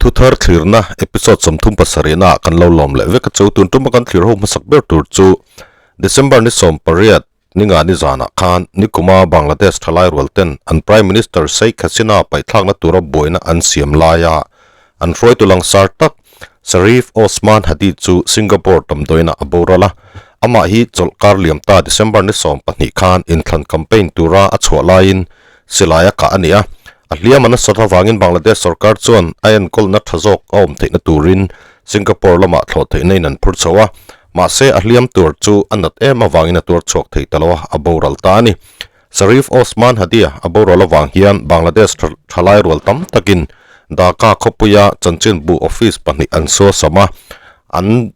Thuthar thlirna episode 37 ah kan lo lawm leh vek a chu. Tun tuma kan thlir ho hmasak ber tur chu December ni 18 ninga ni zanah khan nikuma Bangladesh thalai rual ten an Prime Minister Sheikh Hasina paihthlakna tura buaina an siam laia an hruaitu langsar tak Sharif Osman Hadi chu Singapore damdawiinah a boral a. Amah hi chawlhkar liam ta December ni 12 khan inthlan campaign tura a chhuah laiin silai a kah a ni a. A hliam a nasat avangin Bangladesh sorkar chuan a enkawlna tha zawk a awm theihna turin Singapore lamah thlawh theihna in an phur chho a. Mahse, a hliam tur chu a nat em avangin a tuar chhuak thei ta lo a, a boral ta a ni. Sharif Osman Hadi-a a boral avang hian Bangladesh thalai rual tam takin Dhaka khawpuia chanchinbu office pahnih an suasam a, an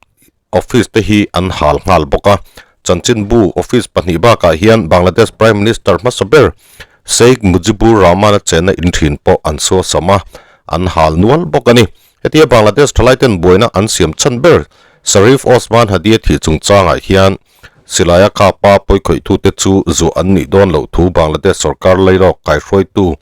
office te hi an hal nghal bawk a. Chanchinbu office pahnih bakah hian Bangladesh Prime Minister hmasa ber Sheikh Mujibur Rahman-a chenna in thin pawh an suasam a, an hal nual bawk a ni. Hetia Bangladesh thalaiten buaina an siam chhan ber Sharif Osman Hadi-a thih chungchangah hian Silaia kapa pawikhawih-tute chu zuah an nih dawn loh thu Bangladesh sorkar leirawk kaihruaitu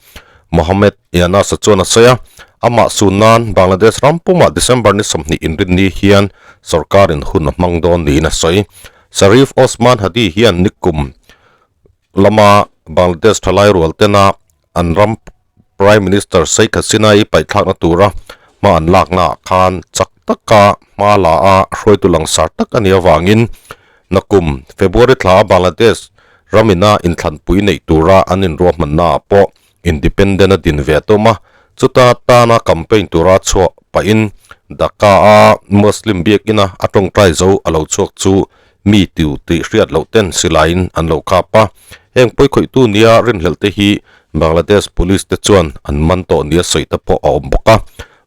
Mohammed Yunus-a chuan a sawi a. Amah sun nan Bangladesh ram pumah December ni 20 inrinni hian sorkarin hun a hmang dawn niin a sawi. Sharif Osman Hadi hian nikum lama Bangladesh thalai rual tena an ram Prime Minister Sheikh Hasina-i paihthlakna tura hma an laknaah khan chak taka hma la a hruaitu langsar tak a nih avangin nakum February thla a Bangladesh ramina inthlanpui neih tura an inruahmannaah pawh independent a din ve a tum a, chuta tana campaign tura chhuah pahin Dhaka-a Muslim biakina a tawngtai zo a lo chhuak chu mi tiu tih hriat loh ten silaiin an lo kap a. Heng pawikhawihtu nia rinhlelh te hi Bangladesh Police te chuan an man tawh nia sawi te pawh a awm bawk a.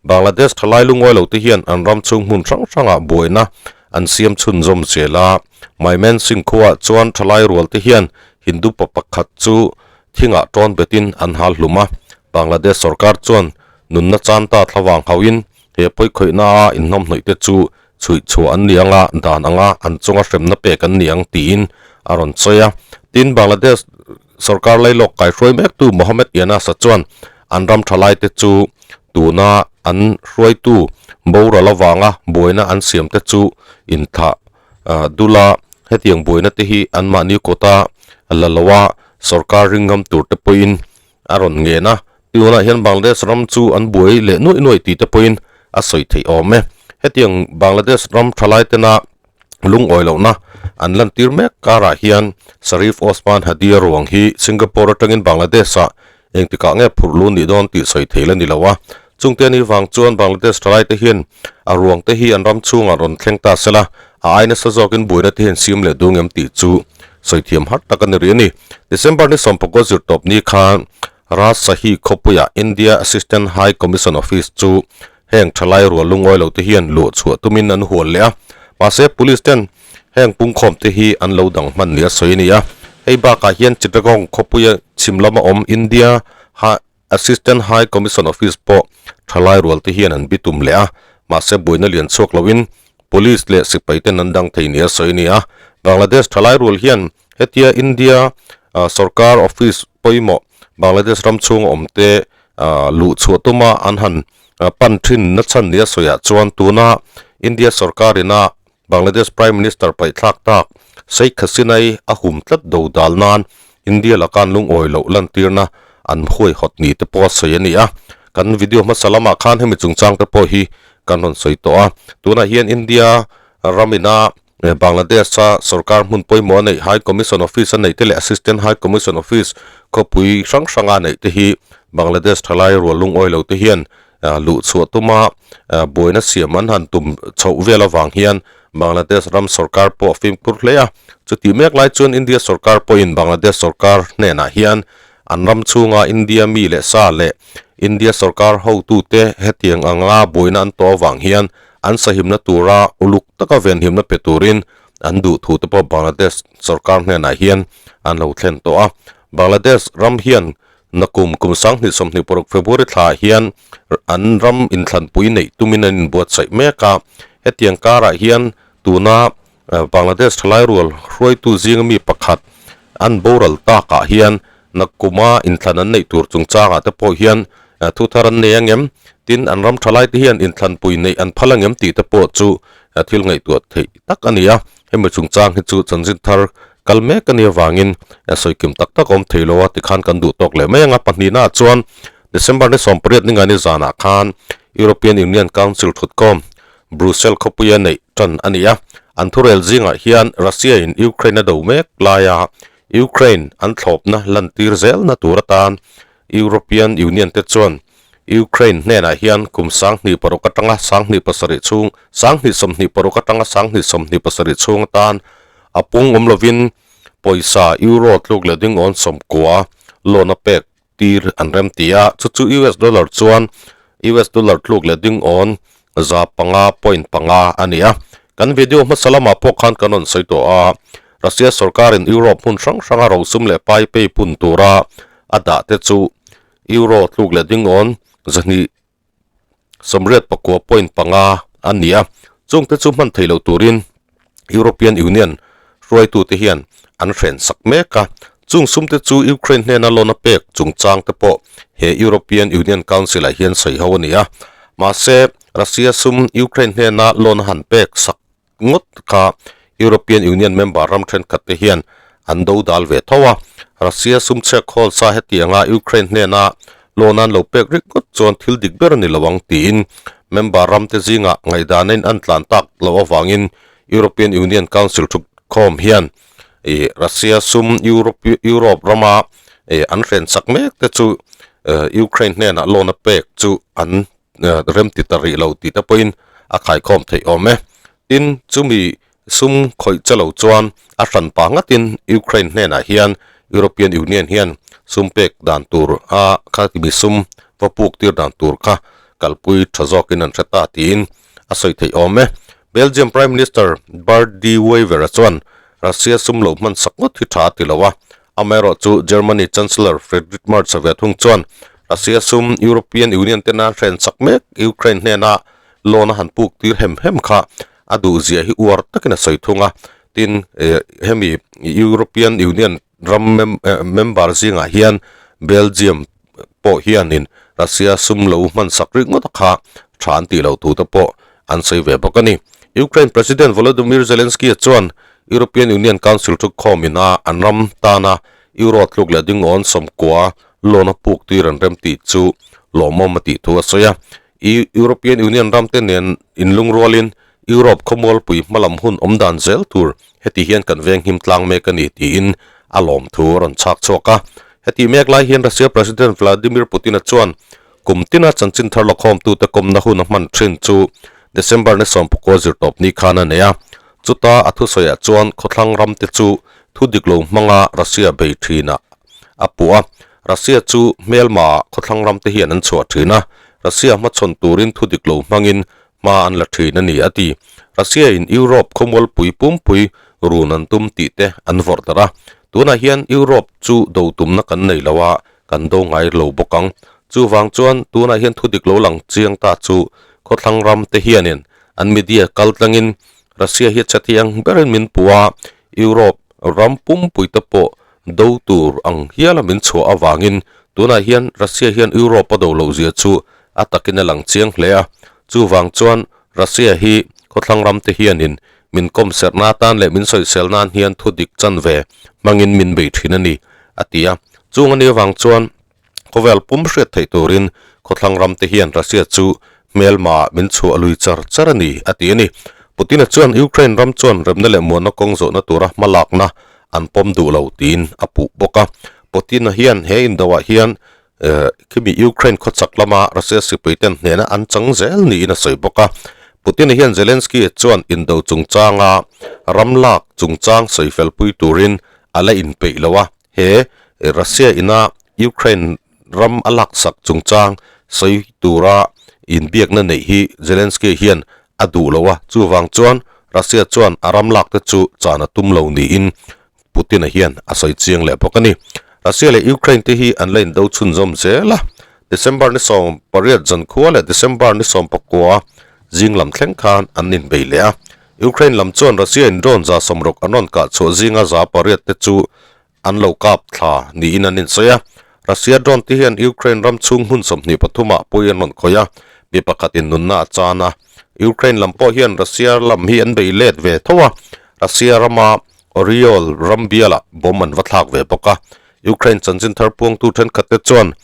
Bangladesh thalai lungawi lo te hian an ram chhung hmun hrang hrangah buaina an siam chhunzawm zel a. Mymensingh khuaah chuan thalai rual te hian Hindu pa pakhat chu thingah tawn betin an hal hlum a. Bangladesh sorkar chuan nunna chan ta thlavang hauhin he pawikhawihna a inhnawmhnawih te chu chhuih chhuah an ni anga dan anga an chunga hremna pek an ni ang tiin a rawn sawi a. Tin, Bangladesh sorkar lailawk kaihruai mektu Mohammed Yunus-a chuan an ram thalaite chu tuna an hruaitu boral avanga buaina an siamte chu inthlah dula hetiang buaina te hi anmahni kawta la loa sorkar ringngam tur te pawhin a rawn ngen a. Tunah hian Bangladesh ram chu an buai leh nuaih nuaih tih te pawhin a sawi theih awm e. Hetiang Bangladesh ram thalai tena lungawi lohna an lantir mek karah hian Sharif Osman Hadi-a ruang hi Singapore atangin Bangladesh-ah engtikah nge phurh lu nih dawn tih sawi theih la ni lo a. Chungte ni vang chuan Bangladesh thalai te hian a ruang te hi an ram chhungah rawn thleng ta sela, a ai nasa zawkin buaina te hian siam leh dung em tih chu sawi thiam har tak a ni rih a ni. December ni 19 zirtawp ni khan Rajshahi khawpuiah India Assistant High Commission Office chu heng thalai rual lungawi lo te hian luah chhuah tumin an hual leh a, mahse police ten heng pungkhawm te hi an lo dang hman ni a sawi a ni a. Hei bakah hian Chittagong khawpuia chhim lama awm India Assistant High Commission Office pawh thalai rual te hian an bitum leh a, mahse buaina lian chhuak loin Police leh sipai ten an dang thei nia sawi a ni a. Bangladesh thalai rual hian hetia India sorkar office pawimawh Bangladesh ram chhunga awm te luh chhuah tuma an han pan thin na chhan nia sawiah chuan tuna India sorkar ina Bangladesh Prime Minister paihthlak tak Sheikh Hasina-i a hum tlat do dal nan India laka an lungawi loh lantirna an huaihawt ni te pawh a sawi a ni a. Kan video hmasa lamah khan hemi chungchang te pawh hi kan rawn sawi tawh a. Tunah hian India ramina Bangladesh-a sorkar hmun pawimawh a neih High Commission Office a neih te leh Assistant High Commission Office khawpui hrang hranga neih te hi Bangladesh thalai rual lungawi lo te hian Luh chhuah tuma buaina siam an han tum chhoh vel avang hian Bangladesh ram sorkar pawh a fimkhur hle a. Chutih mek lai chuan India sorkar pawhin Bangladesh sorkar hnenah hian an ram chhunga India mi leh sa leh India sorkar hotute hetiang anga buaina an tawh avang hian an sahimna tura uluk taka venhimna pe turin an duh thu te pawh Bangladesh sorkar hnenah hian an lo thlen tawh a. Bangladesh ram hian Nakum kum 2026 February thlaah hian an ram inthlanpui neih tumin an inbuatsaih mek a, hetiang karah hian tuna Bangladesh thalai rual hruaitu zinga mi pakhat an boral takah hian nakuma inthlan an neih tur chungchangah te pawh hian thu thar an nei ang em? Tin, an ram thalai te hian inthlanpui neih an phal angem tih te pawh chu thil ngaihtuah theih tak a ni a. Hemi chungchang hi chu chanchin thar kal mek a nih avangin sawikim tak tak a awm thei lo a, tikhan kan duh tawk leh mai ang a. Pahnihnaah chuan December ni 18 ningani zanah khan European Union Council thutkhawm Brussels khawpuia neih tan a ni a. An thurel zingah hian Russia in Ukraine a do mek laia Ukraine an thlawpna lantir zelna tur atan European Union te chuan Ukraine hnenah hian kum 26 atanga 27 chhung, 26 atanga 27 chhung atan a pung awm lovin pawisa Euro tluk leh dingawn 90 loan a pek tir an rem ti a, chu chu US dollar chuan US dollar tluk leh dingawn 5.5 a ni a. Kan video hmasa lamah pawh khan kan rawn sawi tawh a, Russia sorkarin Europe hmun hrang hranga rosum leh pai pei pun tura a dah te chu Euro tluk leh dingawn 289.5 a ni a, chungte chu hman theih loh turin European Union hruaitute hian an hren sak mek a, chung sumte chu Ukraine hnena loan a pek chungchang te pawh he European Union Council ah hian sawi ho a ni a, mahse Russia sum Ukraine hnena loan a han pek sak ngawt kha European Union member ram thenkhat te hian an do dal ve tho a, Russia sum chhiak khawl sa hetianga Ukraine hnena loan an lo pek rik ngawt chuan thil dik ber a ni lo ang tiin member ram te zingah ngaihdan a in an tlan tak loh avangin European Union Council thukhawm hian Russia sum Europe rama an hren chak mek te chu Ukraine hnenah loan a pek chu an rem ti ta rih lo tih te pawhin a khaikhawm theih awm e. Tin, chumi sum khawih che lo chuan a hran pa ngatin Ukraine hnenah hian European Union hian sum pek dan tur a kha mi sum va puk tir dan tur kha kalpui tha zawkin an hre ta tiin a sawi theih awm e. Belgium Prime Minister Bart De Wever-a chuan Russia sum lo hman sak ngawt hi tha a ti lo a, Amaherawh chu Germany Chancellor Friedrich Merz a ve thung chuan Russia sum European Union tena hren chak mek Ukraine hnena loan a han puk tir hem hem kha a duh zia hi uar takin a sawi thung a. Tin, hemi European Union ram member zingah hian Belgium pawh hianin Russia sum lo hman sak rik ngawt a kha tha an tih loh thu te pawh an sawi ve bawk a ni. Ukraine President Volodymyr Zelensky chuan European Union Council thukhawm ina an ram tana Euro tluk leh dingawn 90 loan a puk tir an rem tih chu lawmawm a tih thu a sawi a. European Union ram te nen inlungrualin Europe khawmualpui hmalam hun awm dan zel tur heti hian kan veng him tlang mek a ni tiin a lawm thu a rawn chhak chhuak a. Heti mek lai hian Russia President Vladimir Putin-a chuan kum tina chanchin thar lakhawmtute kawmna hun a hman thin chu December ni 19 zirtawp ni khan a nei a. Chuta a thusawiah chuan khawthlang ramte chu thu dik lo hmanga Russia bei thinah a puh a. Russia chu hmelma khawthlang ramte hian an chhuah thin a, Russia hmachhawn turin thu dik lo hmangin hma an la thin a ni, a ti. Russia in Europe khawmualpui pumpui run an tum tih te an vawrh darh a. Tunah hian Europe chu do tumna kan nei lo a, kan do ngai lo bawk ang. Chuvang chuan tunah hian thu dik lo lang chiang ta chu khawthlang ram te hianin an media kal tlangin Russia hi a che thei ang berin min puh a, Europe ram pumpui te pawh do tur ang hiala min chhuah avangin tunah hian Russia hian Europe a do loh zia chu a takin a lang chiang hle a. Chuvang chuan Russia hi khawthlang ram te hianin min kawm serhna atan leh min sawisel nan hian thu dik chan ve hmangin min bei thin a ni, a ti a. Chung a nih avang chuan khawvel pum hriat theih turin khawthlang ram te hian Russia chu hmelma min chhuah lui char char a ni, a ti a ni. Putin-a chuan Ukraine ram chuan remna leh muanna kawng zawhna tura hmalakna an pawm duh lo tiin a puh bawk a. Putin-a hian he indoah hian khimi Ukraine khawchak lama Russia sipai ten hnehna an chang zel niin a sawi bawk a. Putin-a hian Zelensky-a chuan indo chungchanga ram lak chungchang sawi felpui turin a la inpeih lo a, he Russia ina Ukraine ram a laksak chungchang sawi tura inbiakna neih hi Zelensky hian a duh lo a, chuvang chuan Russia chuan a ram lak te chu chan a tum lo niin Putin-a hian a sawi chiang leh bawk a ni. Russia leh Ukraine te hi an la indo chhunzawm zel a, December ni 18 zankhua leh December ni 19 zing lam thleng khan an inbei leh a. Ukraine lam chuan Russia in drone 160 an rawn kah chhuah zinga 800 te chu an lo kap thla niin an insawi a. Russia drone te hian Ukraine ram chhung hmun 23 ah pawih an rawn khawih a. Mi pakhatin nunna a chan a. Ukraine lam pawh hian Russia lam hi an bei let ve tho a, Russia rama Oryol ram bialah bomb an va thlak ve bawk a. Ukraine chanchin thar puangtu thenkhatte chuan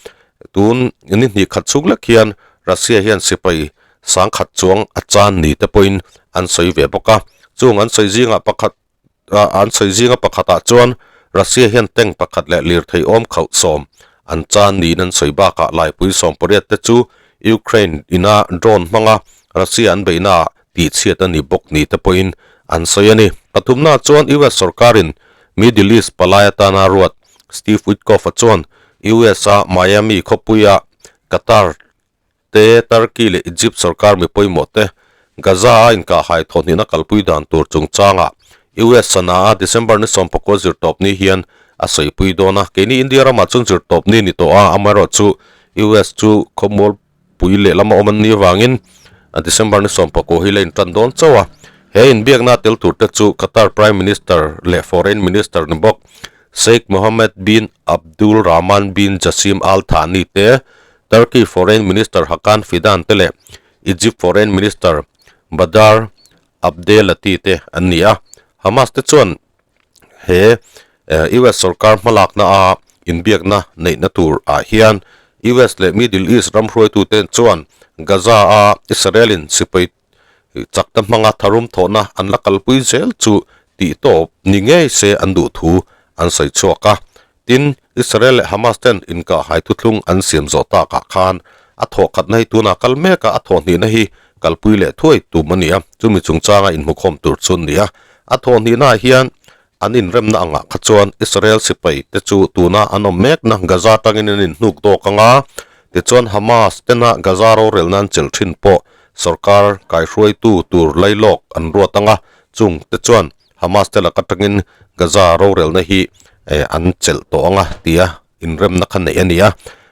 tun ni hnih khat chhung lek hian Russia hian sipai sangkhat chuang a chan ni te pawhin an sawi ve bawk a. Chung an sawi zingah pakhat an sawi zinga pakhatah chuan Russia hian tank pakhat leh lirthei awm khauh sawm an chan niin an sawi bakah laipui sawmpariat te chu Ukraine ina drone hmanga Russia an beihnaah tihchhiat a ni bawk ni te pawhin an sawi a ni. Pathumnaah chuan US sorkarin Middle East palai atana ruat Steve Witkoff-a chuan US-a Miami khawpuia Qatar te, Turkey leh Egypt sorkar mi pawimawh te Gaza-a inkahhai thawhnihna kalpui dan tur chungchangah US sana-a December ni sawmpakua zirtawpni hian a sawipui dawn a. Keini India ramah chuan zirtawpni ni tawh a, amaherawhchu US chu khawmualpui lehlam a awm an nih avangin December ni sawmpakua hi la intan dawn chauh a. He inbiakna tel turte chu Qatar Prime Minister leh Foreign Minister ni bawk Sheikh Mohammed bin Abdul Rahman bin Jassim Al Thani te, Turkey Foreign Minister Hakan Fidan te leh Egypt Foreign Minister Badr Abdelatty te an ni a. Hamas te chuan he US sorkar hmalakna a inbiakna neihna tur ah hian US leh Middle East ram hruaitute chuan Gaza a Israel in sipai chakna hmanga tharum thawhna an la kalpui zel chu tih tawp ni ngei se an duh thu an sawi chhuak a. Tin, Israel leh Hamas ten inkahhai thuthlung an siam zawh takah khan a thawh khatna hi tunah kal mek a, a thawh hnihna hi kalpui leh thuai tum a ni a, chumi chungchanga inhmukhawm tur chu an ni a. A thawh hnihnaah hian an inremna angah kha chuan Israel sipai te chu tuna an awm mekna Gaza atangin an inhnuk dawk ang a, tichuan Hamas tena Gaza rorelna an chelh thin pawh sorkar kaihruaitu tur lailawk an ruat ang a, chung te chuan Hamas te lak atangin Gaza rorelna hi an chelh tawh ang a tia inremna kha neih a ni a.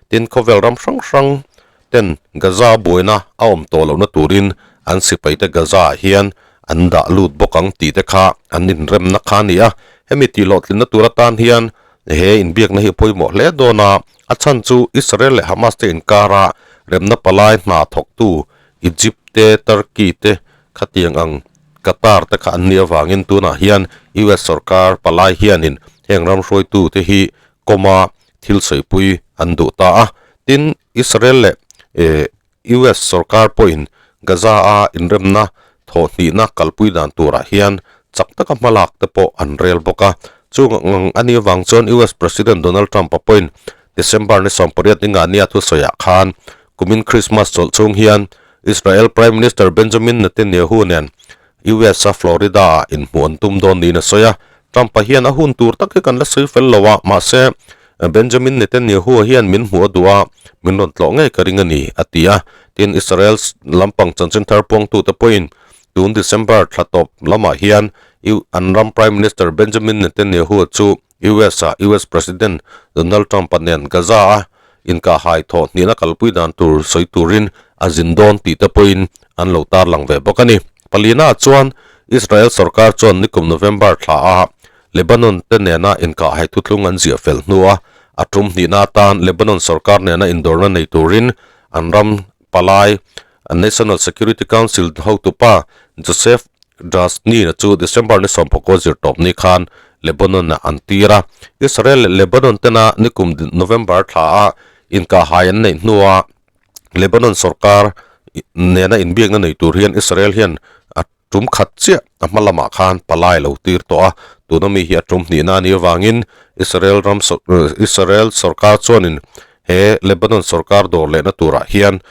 Tin, khawvel ram hrang hrang ten Gaza buaina a awm tawh lohna turin an sipaite Gaza ah hian an dah lut bawk ang tih te kha an inremna kha a ni a. Hemi tihhlawhtlinna tur atan hian he inbiakna hi a pawimawh hle dawn a, a chhan chu Israel leh Hamas te inkara remna palai hna thawktu Egypt te, Turkey te khatiang ang Qatar te kha an nih avangin tunah hian US sorkar palai hianin heng ram hruaitu te hi kawma thil sawipui an duh ta a. Tin, Israel leh US sorkar pawhin Gaza-a inremna thawhhnihna kalpui dan turah hian chak taka hmalak te pawh an rel bawk a. Chung ang a nih avang chuan US President Donald Trump-a pawhin December ni 18 ni ngah nia thusawiah khan Kumin Christmas chawlh chhung hian Israel Prime Minister Benjamin Netanyahu nen US-a Florida-ah inhmuh an tum dawn niin a sawi a. Trump-a hian a hun tur tak hi kan la sawi fel lo a, mahse Benjamin Netanyahu-a hian min hmuh a duh a, min rawn tlawh ngei ka ring a ni, a ti a. Tin, Israel lampang chanchin thar puangtute pawhin tun December thla tawp lamah hian an ram Prime Minister Benjamin Netanyahu-a chu US-a US President Donald Trump-a nen Gaza-a inkahhai thawh hnihna kalpui dan tur sawi turin a zin dawn tih te pawhin an lo tarlang ve bawk a ni. Palina chuan Israel sorkar chuan nikum November thla-a Lebanon te nena inkahhai thuthlung an ziah fel hnua a tum hnihna atan Lebanon sorkar nena indawrna nei turin an ram palai National Security Council hotupa Joseph Drasnin-a chu December ni 19 zirtawpni khan Lebanon-ah an tir a. Israel leh Lebanon tena nikum November thla-a inkahhai an neih hnua Lebanon sorkar nena inbiakna nei tur hian Israel hian a tum khat chiah a hma lamah khan palai lo tir tawh a, tuna mi hi a tum hnihna a nih avangin Israel ram Israel sorkar chuanin he Lebanon sorkar dawr lehna turah hian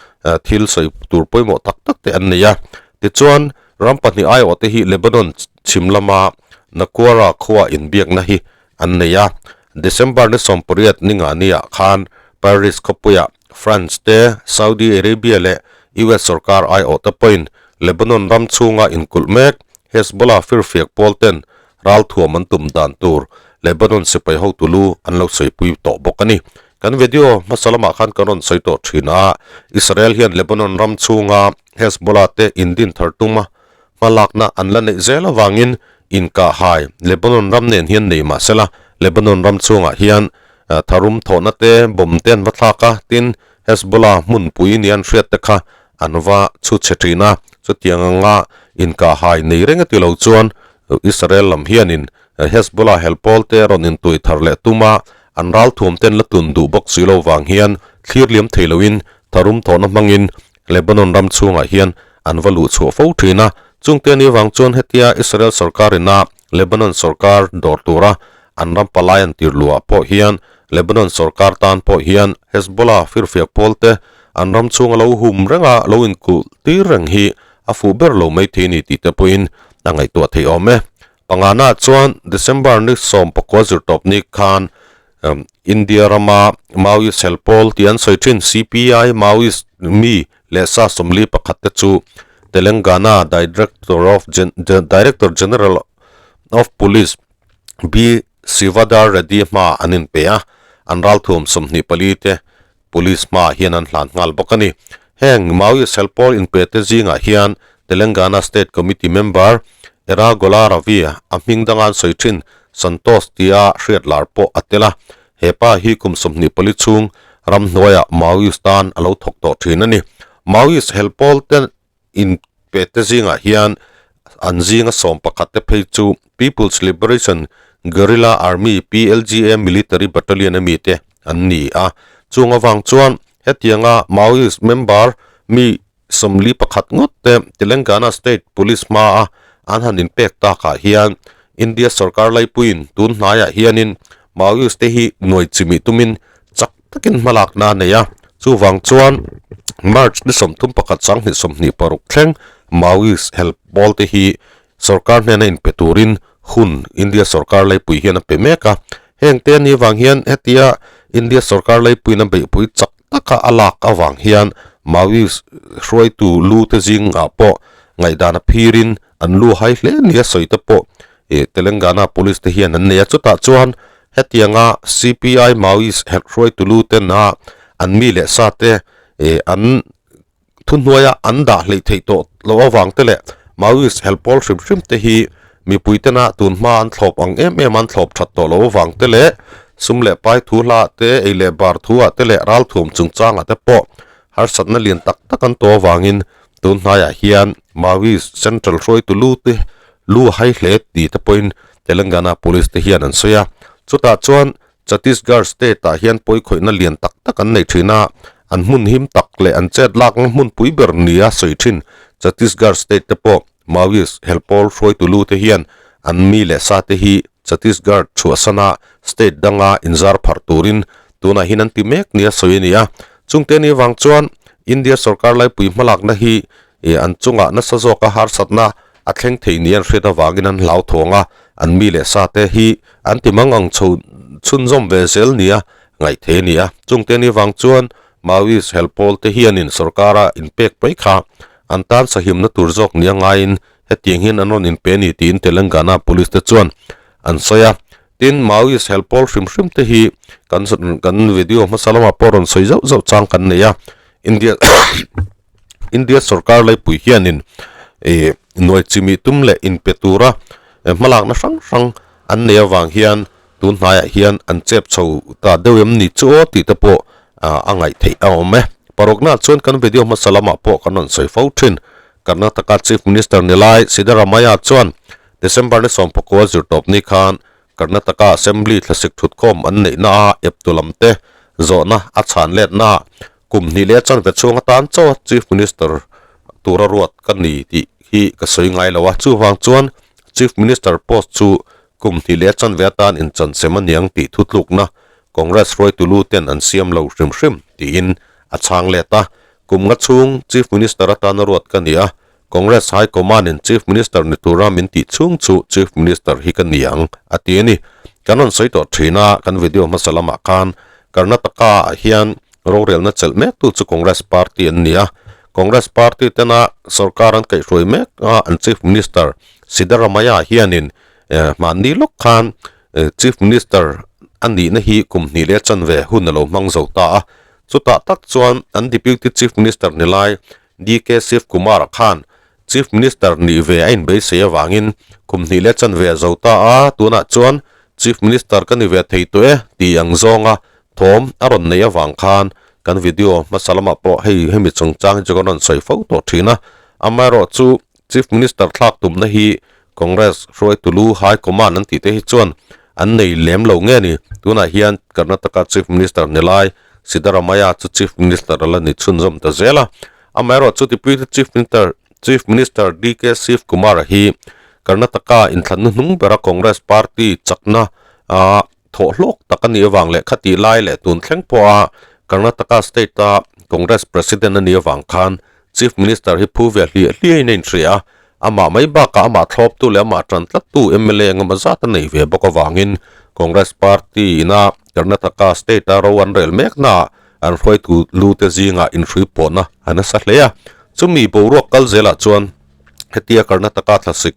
thil sawi tur pawimawh tak tak te an nei a. Tichuan, ram pahnih aiawh te hi Lebanon chhim lama Naquara khua inbiakna hi an nei a. December ni 18 ni ngahniah khan Paris khawpuiah France te, Saudi Arabia leh US sorkar aiawh te pawhin Lebanon ram chhunga inkulh mek Hezbollah firfiak pawl ten ralthuam an tum dan tur Lebanon sipai hotu lu an lo sawipui tawh bawk a ni. Kan video hmasa lamah khan kan rawn sawi tawh thin a, Israel hian Lebanon ram chhunga Hezbollah te indin thar tuma hmalakna an la neih zel avangin inkahhai Lebanon ram nen hian nei mah sela Lebanon ram chhungah hian tharum thawhna te bomb te an va thlak a, tin Hezbollah hmunpui ni an hriat te kha an va chhut chhe thin a, chutiang anga inkahhai nei reng a ti lo chuan Israel lam hianin Hezbollah hel pawl te rawn intui thar leh tum a, an ralthuam ten la tun duh bawk si lo vang hian thlir liam thei loin tharum thawhna hmangin Lebanon ram chhungah hian an va luh chhuah fo thin a. Chungte ni vang chuan hetia Israel sorkar ina Lebanon sorkar dawr tura an ram palai an tir luhah pawh hian Lebanon sorkar tan pawh hian Hezbollah firfiak pawl te an ram chhunga lo hum renga lo inkulh tir reng hi a fuh ber lo mai thei a ni tih te pawhin a ngaihtuah theih awm e. Pangana chuan December ni 19 zirtawp ni khan India rama Maoist hel pawl tih an sawi thin CPI Maoist mi leh sa 41 te chu Telangana Director of Director General of Police B Sivadhar Reddy hma an inpe a, an ralthuam 24 te Police hmaah hian an hlan nghal bawk a ni. Heng Maoist hel pawl inpe te zingah hian Telangana State Committee member Eragola Ravi a hming danga an sawi thin Santosh tia hriat lar pawh a tel a. He pa hi kum 24 chhung ramhnuaiah Maoist tan a lo thawk tawh thin a ni. Maoist hel pawl te inpe te zingah hian an zinga 11 te phei chu People's Liberation Guerrilla Army, PLGA, Military Battalion a mite an ni a. Chung avang chuan hetianga Maoist member mi 41 ngawt te Telangana State Police hmaa an han inpek takah hian India sorkar laipuiin tun hnaiah hianin Maoist te hi nuai chimih tumin chak takin hmalakna a nei a. Chuvang chuan March ni 31 2026 thleng Maoist hel pawl te hi sorkar hnena inpe turin hun India sorkar laipui hian a pe mek a. Heng te ani avang hian hetia India sorkar laipuiin a beihpui chak taka a lak avang hian Maoist hruaitu lu te zingah pawh ngaihdan a phirin an lu hai hle nia sawi te pawh Telangana Police te hian an nei a. Chutah chuan hetianga CPI Maoist hruaitu lu ten a an mi leh sa te an thuhnuaia an dah hleih theih tawh loh avang te leh Maoist hel pawl hrim hrim te hi mipui tena tun hma an thlawp ang em em an thlawp that tawh loh avang te leh sum leh pai thu hla ah te ei leh bar thu ah te leh ralthuam chungchang ah te pawh harsatna lian tak tak an tawh avangin tun hnaiah hian Maoist Central hruaitu lu te lu a hai hle tih te pawhin Telangana Police te hian an sawi a. Chutah chuan Chhattisgarh state ah hian pawikhawihna lian tak tak an nei thin a, an hmun him tak leh an chet lakna hmunpui ber nia sawi thin Chhattisgarh state te pawh Maoist hel pawl hruaitu lu te hian an mi leh sa te hi Chhattisgarh chhuahsana state danga inzar pharh turin tunah hian an ti mek nia sawi a ni a. Chungte ni avang chuan India sorkar laipui hmalakna hi an chungah nasa zawka harsatna a thleng thei ni an hriat avangin an hlauthawng a, an mi leh sa te hi an ti mang ang chho chhunzawm ve zel nia ngaih thei a ni a. Chungte ni vang chuan Maoist hel pawl te hianin sorkara inpek mai kha an tan sahimna tur zawk nia ngaiin hetiang hian an rawn inpe a ni tiin Telangana Police te chuan an sawi a. Tin, Maoist hel pawl hrim hrim te hi kan kan video hmasa lamah pawh rawn sawi zauh zauh chang kan nei a, India India sorkar laipui hianin ih nuai chimih tum leh inpe tura hmalakna hrang hrang an nei avang hian tun hnaiah hian an chep chho ta deuh em ni chu aw tih te pawh a ngaih theih a awm e. Paruknaah chuan kan video hmasa lamah pawh kan rawn sawi fo thin. Karnataka Chief Minister ni lai Siddaramaiah chuan December ni 19 zirtawp ni khan Karnataka Assembly thlasik thutkhawm an neihna a eptu lam te zawhna a chhan letna Kum hnih leh chanve chhung atan chauh a Chief Minister tura ruat ka ni tih hi ka sawi ngai lo a, chuvang chuan Chief Minister post chu kum hnih leh chanve atan inchansem a niang tih thutlukna Congress hruaitu lu ten an siam lo hrim hrim tiin a chhang let a. Kum nga chhung Chief Minister atana ruat ka ni a, Congress High Command in Chief Minister ni tura min tih chhung chu Chief Minister hi ka ni ang, a ti a ni. Kan rawn sawi tawh thin a, kan video hmasa lamah khan Karnataka ah hian rorelna chelh mek tu chu Congress Party an ni a. Congress Party tena sorkar an kaihhruai mek a, an Chief Minister Siddaramaiah hianin hmanni lawk khan Chief Minister a nihna hi kum hnih leh chanve hun a lo hmang zo ta a. Chutah tak chuan an Deputy Chief Minister ni lai DK Shiv Kumar khan Chief Minister nih ve a inbeisei avangin kum hnih leh chanve a zo ta a, tunah chuan Chief Minister ka ni ve thei tawh e tih ang zawnga thawm a rawn neih avang khan Kan video hmasa lamah pawh hei hemi chungchang hi chu kan rawn sawi fo tawh thin a. Amaherawhchu Chief Minister thlak tumna hi Congress hruaitu lu High Command an tih te hi chuan an nei lem lo nge ni. Tunah hian Karnataka Chief Minister ni lai Siddaramaiah chu Chief Minister a la ni chhunzawm ta zel a. Amaherawhchu Deputy Chief Minister Chief Minister DK Shivakumar-a hi Karnataka inthlanna hnung bera Congress party chakna a thawh hlawk tak a nih avang leh khatih lai leh tun thleng pawha Karnataka state-a Congress President a nih avang khan Chief Minister hi phu ve hliah hliahin a inhria a, amah mai bakah amah thlawptu leh amah tan tlattu mla engemaw zat a nei ve bawk avangin Congress party ina Karnataka state-a ro an rel meknaah an hruaitu lu te zingah inhrui pawhna a nasa hle a. Chumi boruak kal zelah chuan hetia Karnataka thlasik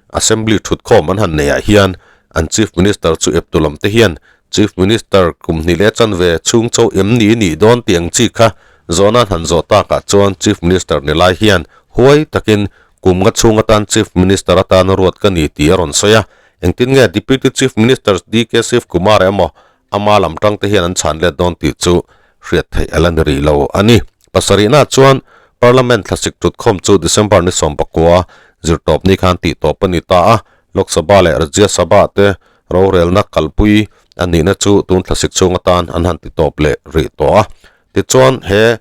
Assembly thutkhawm an han neihah hian an Chief Minister chu eptu lam te hian Chief Minister kum hnih leh chanve chhung cho em ni nih dawn tih ang chi kha zawhna an han zawh takah chuan Chief Minister ni lai hian huai takin kum nga chhung atan Chief Minister atana ruat ka ni tih a rawn sawi a. Engtin nge Deputy Chief Minister DK Shivakumar emaw ama lam tang te hian an chhan let dawn tih chu hriat theih a la ni rih lo a ni. Pasarihna chuan Parliament thlasik thutkhawm chu December ni 19 zirtawp ni khan tih tawp a ni ta a, Lok Sabha leh Rajya Sabha te rorelna kalpui a nihna chu tun thlasik chhung atan an han ti tawp leh rih tawh a. Tichuan he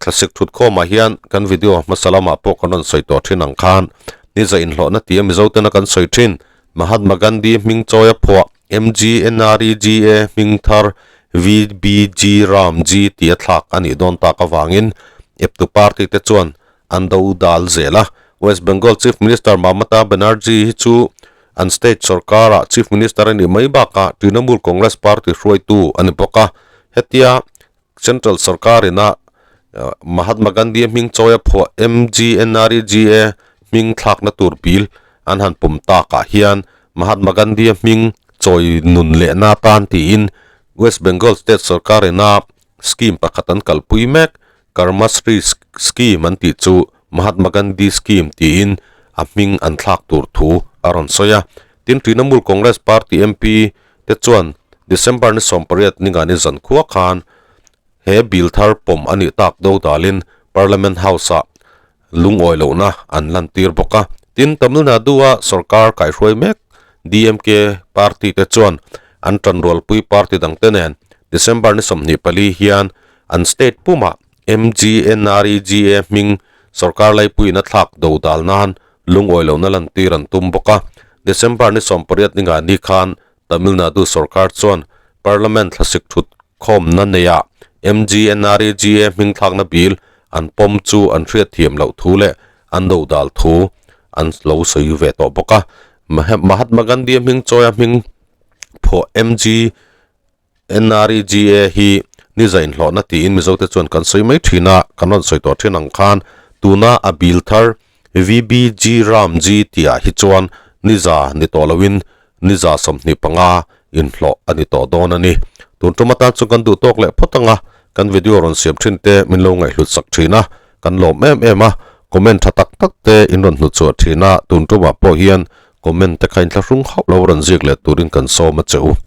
thlasik thutkhawmah hian kan video hmasa lamah pawh kan rawn sawi tawh thin ang khan ni za inhlawhna tia Mizo tena kan sawi thin Mahatma Gandhi hming chawi a phuah MGNREGA hming thar VBG Ram G tih a thlak a nih dawn tak avangin eptu party te chuan an do dal zel a. West Bengal Chief Minister Mamata Banerjee hi chu an state sorkara Chief Minister a nih mai bakah Trinamool Congress party hruaitu a ni bawk a. Hetia Central sorkarina Mahatma Gandhi hming chawi a phuah MGNREGA hming thlakna tur bil an han pawm takah hian Mahatma Gandhi hming chawi nun lehna atan tiin West Bengal state sorkarina scheme pakhat an kalpui mek Karmashree scheme an tih chu Mahatma Gandhi scheme tiin a hming an thlak tur thu a rawn sawi a. Tin, Trinamool Congress party MP te chuan December ni 18 ningani zan khua khan he bill thar pawm a nih tak do dalin Parliament House-ah lungawi lohna an lantir bawk a. Tin, Tamil Nadu-a sorkar kaihhruai mek DMK party te chuan an tanrualpui party dangte nen December ni 24 hian an state pumah MGNREGA hming sorkar laipuiin a thlak do dal nan lungawi lohna lantir an tum bawk a. December ni 18 ninga ni khan Tamil Nadu sorkar chuan Parliament thlasik thut khawmna neiah MGNREGA hming thlakna bil an pawm chu an hriat thiam loh thu leh an do dal thu an lo sawi ve tawh bawk a. Mahatma Gandhi hming chawia hming phuah MG. NREGA hi ni za inhlawhna tiin Mizote chuan kan sawi mai thin a, kan rawn sawi tawh thin ang khan tuna a bil thar VBG Ram G tihah hi chuan ni za ni tawh loin ni za 25 inhlawh a ni tawh dawn a ni. Tun tum atan chuan kan duh tawk leh phawt ang a, kan video rawn siam thin te min lo ngaihhlut sak thin a, kan lawm em em a, comment tha tak tak te in rawn hnuchhuah thin a, tun tumah pawh hian comment te kha inthlahrung hauh lo rawn ziak leh turin kan sawm a che u.